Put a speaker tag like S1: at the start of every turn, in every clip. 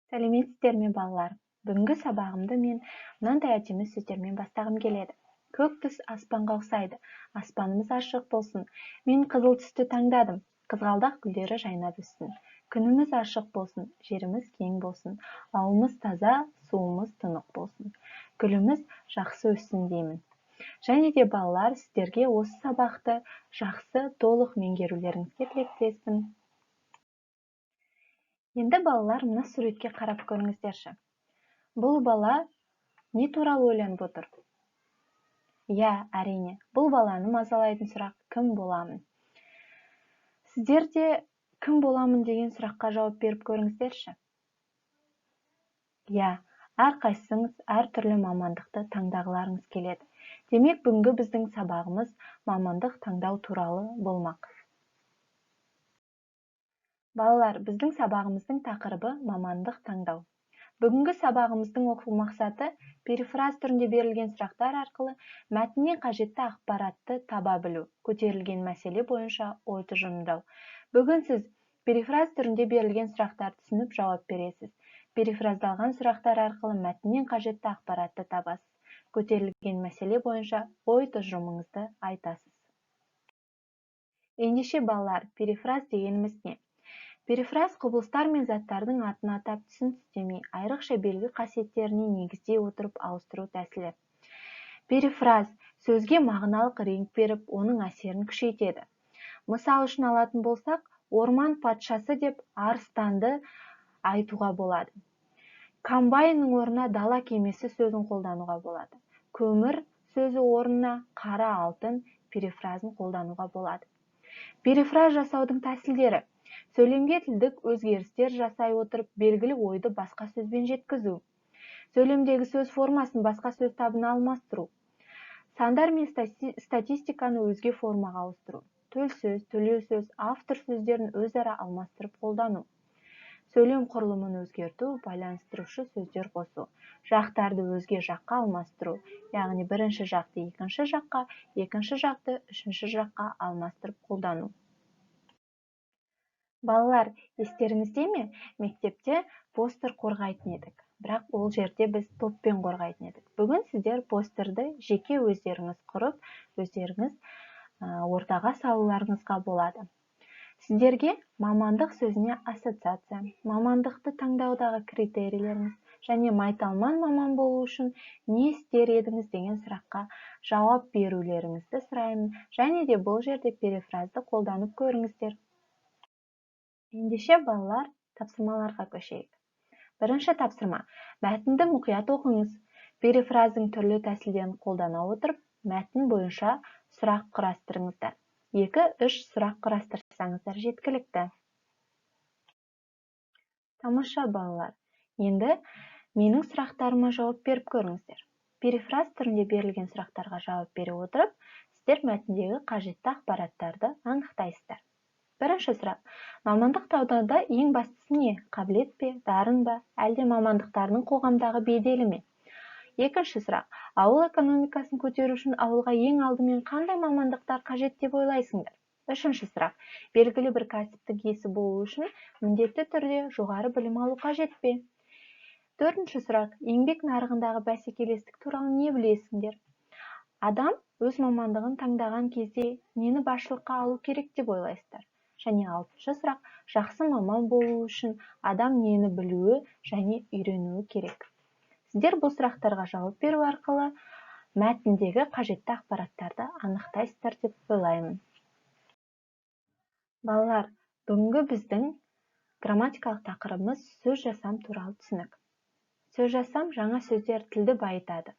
S1: Сәлеметсіздер ме, балалар! Бүгінгі сабағымды мен мынандай әдемі сөздермен бастағым келеді. Көк түс аспанға ұқсайды. Аспанымыз ашық болсын. Мен қызыл түсті таңдадым. Қызғалдақ гүлдері жайнап өссін. Күніміз ашық болсын, жеріміз кең болсын. Ауымыз таза, суымыз тұнық болсын. Гүліміз жақсы өссін деймін. Және де, балалар, сіздерге осы сабақты жақсы, толық меңгерулеріңізге тілектеспін. Енді, балалар, мына суретке қарап көріңіздерші. Бұл бала не туралы ойланып отыр? Иә, әрине, бұл баланы мазалайтын сұрақ: кім боламын? Сіздер де кім боламын деген сұраққа жауап беріп көріңіздерші. Иә, әрқайсыңыз әртүрлі мамандықты таңдағыларыңыз келеді. Демек, бүгінгі біздің сабағымыз мамандық таңдау туралы болмақ. Балалар, біздің сабағымыздың тақырыбы – мамандық таңдау. Бүгінгі сабағымыздың оқу мақсаты: перифраз түрінде берілген сұрақтар арқылы мәтіннен қажетті ақпаратты таба білу, көтерілген мәселе бойынша ой тұжырымдау. Бүгін сіз перифраз түрінде берілген сұрақтарды түсініп жауап бересіз. Перифраздалған сұрақтар арқылы мәтіннен қажетті ақпаратты табасыз, көтерілген мәселе бойынша ой тұжырымыңызды айтасыз. Ендеше, балалар, перифраз дегеніміз не? Перифраз – құбылыстар мен заттардың атын атап, түсін түстемей, айрықша белгі қасиеттеріне негіздей отырып ауыстыру тәсілі. Перифраз сөзге мағыналық реңк беріп, оның әсерін күшейтеді. Мысал үшін алатын болсақ, орман патшасы деп арыстанды айтуға болады. Комбайнның орнына дала кемесі сөзін қолдануға болады. Көмір сөзі орнына қара алтын перифразын қолдануға болады. Перифраз жасаудың тәсілдері: сөйлемге тілдік өзгерістер жасай отырып, белгілі ойды басқа сөзбен жеткізу, сөйлемдегі сөз формасын басқа сөз табына алмастыру, сандар мен статистиканы өзге формаға ауыстыру, төл сөз, төлеу сөз, автор сөздерін өзара алмастырып қолдану, сөйлем құрылымын өзгерту, байланыстырушы сөздер қосу, жақтарды өзге жаққа алмастыру, яғни бірінші жақты екінші жаққа, екінші жақты үшінші жаққа алмастырып қолдану. Балалар, естеріңізде ме, мектепте постер қорғайтын едік, бірақ ол жерде біз топпен қорғайтын едік. Бүгін сіздер постерді жеке өздеріңіз құрып, өздеріңіз ортаға салуларыңызға болады. Сіздерге мамандық сөзіне ассоциация, мамандықты таңдаудағы критерийлеріңіз және майталман маман болу үшін не істер едіңіз деген сұраққа жауап берулеріңізді сұраймын. Және де бұл жерде перифразды қолданып көріңіздер. Ендеше, балалар, тапсырмаларға көшейік. Бірінші тапсырма: мәтінді мұқият оқыңыз. Перифраздың түрлі тәсілдерін қолдана отырып, мәтін бойынша сұрақ құрастырыңыздар. 2-3 сұрақ құрастырсаңыздар, жеткілікті. Тамаша, балалар! Енді менің сұрақтарыма жауап беріп көріңіздер. Перифраз түрінде берілген сұрақтарға жауап бере отырып, сіздер мәтіндегі қажетті ақпараттарды анықтайсыздар. Бірінші сұрақ: мамандық таңдауда ең бастысы не? Қабілет пе, дарын ба, әлде мамандықтарының қоғамдағы беделі ме? Екінші сұрақ: ауыл экономикасын көтеру үшін ауылға ең алдымен қандай мамандықтар қажет деп ойлайсыңдар? Үшінші сұрақ: белгілі бір кәсіптің иесі болу үшін міндетті түрде жоғары білім алу қажет пе? Төртінші сұрақ: еңбек нарығындағы бәсекелестік туралы не білесіңдер? Адам өз мамандығын таңдаған кезде нені басшылыққа алу керек деп ойлайсыздар? Және алтыншы сұрақ: жақсы маман болу үшін адам нені білуі және үйренуі керек? Сіздер бұл сұрақтарға жауап беру арқылы мәтіндегі қажетті ақпараттарды анықтайсыздар деп ойлаймын. Балалар, бүгінгі біздің грамматикалық тақырыбымыз – сөз жасам туралы түсінік. Сөз жасам жаңа сөздер тілді байытады.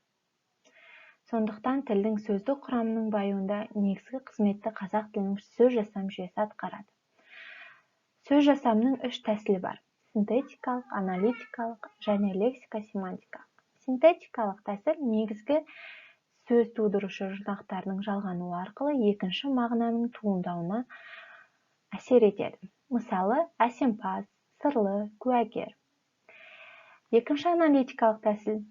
S1: Сондықтан тілдің сөздік құрамының баюында негізгі қызметті қазақ тілінің сөз жасам жүйесі атқарады. Сөз жасамның үш тәсілі бар: синтетикалық, аналитикалық және лексика-семантикалық. Синтетикалық тәсіл негізгі сөз тудырушы жұрнақтарының жалғануы арқылы екінші мағынаның туындауына әсер етеді. Мысалы, әсемпаз, сырлы, куәгер. Екінші аналитикалық тәсіл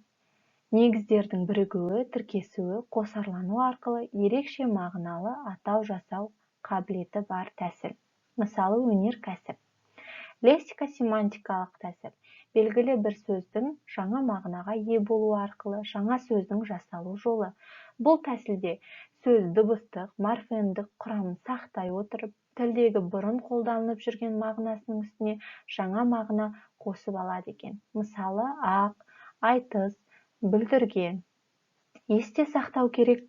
S1: негіздердің бірігуі, тіркесуі, қосарлануы арқылы ерекше мағыналы атау жасау қабілеті бар тәсіл. Мысалы, өнеркәсіп. Лексика-семантикалық тәсіл белгілі бір сөздің жаңа мағынаға ие болуы арқылы жаңа сөздің жасалу жолы. Бұл тәсілде сөз дыбыстық, морфемдік құрамын сақтай отырып, тілдегі бұрын қолданылып жүрген мағынасының үстіне жаңа мағына қосып алады екен. Мысалы, ақ, айтыс, бүлдірген. Есте сақтау керек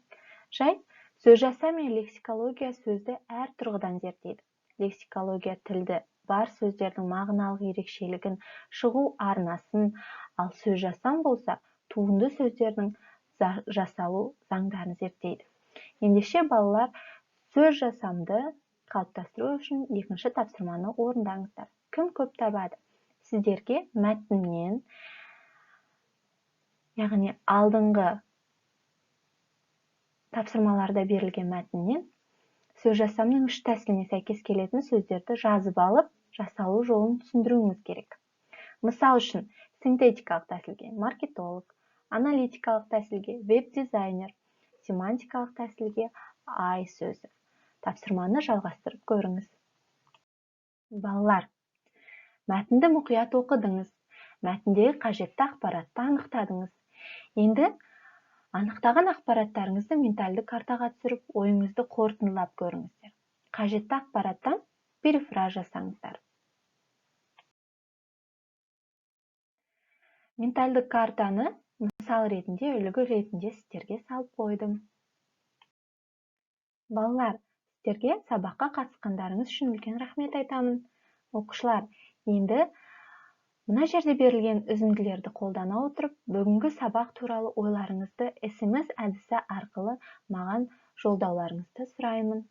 S1: жай, сөзжасам мен лексикология сөзді әр тұрғыдан зерттейді. Лексикология тілді бар сөздердің мағыналық ерекшелігін, шығу арнасын, ал сөзжасам болса, туынды сөздердің жасалу заңдарын зерттейді. Ендеше балалар, сөзжасамды қалыптастыру үшін екінші тапсырманы орындаңыздар. Кім көп табады? Сіздерге мәтіннен, яғни алдыңғы тапсырмаларда берілген мәтіннен сөзжасамның үш тәсіліне сәйкес келетін сөздерді жазып алып, жасалу жолын түсіндіруіңіз керек. Мысал үшін, синтетикалық тәсілге маркетолог, аналитикалық тәсілге веб-дизайнер, семантикалық тәсілге ай сөзі. Тапсырманы жалғастырып көріңіз. Балалар, мәтінді мұқият оқыдыңыз, мәтіндегі қажетті ақпаратты анықтадыңыз. Енді анықтаған ақпараттарыңызды ментальды картаға түсіріп, ойыңызды қорытындылап көріңіздер. Қажетті ақпараттан перифраз жасаңыздар. Ментальды картаны мысал ретінде, үлгі ретінде сіздерге салып қойдым. Балалар, сіздерге сабаққа қатысқандарыңыз үшін үлкен рахмет айтамын. Оқушылар, енді мына жерде берілген үзінділерді қолдана отырып, бүгінгі сабақ туралы ойларыңызды SMS әдісі арқылы маған жолдауларыңызды сұраймын.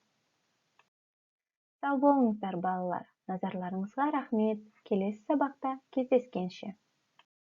S1: Сау болыңыздар, балалар. Назарларыңызға рахмет. Келесі сабақта кездескенше.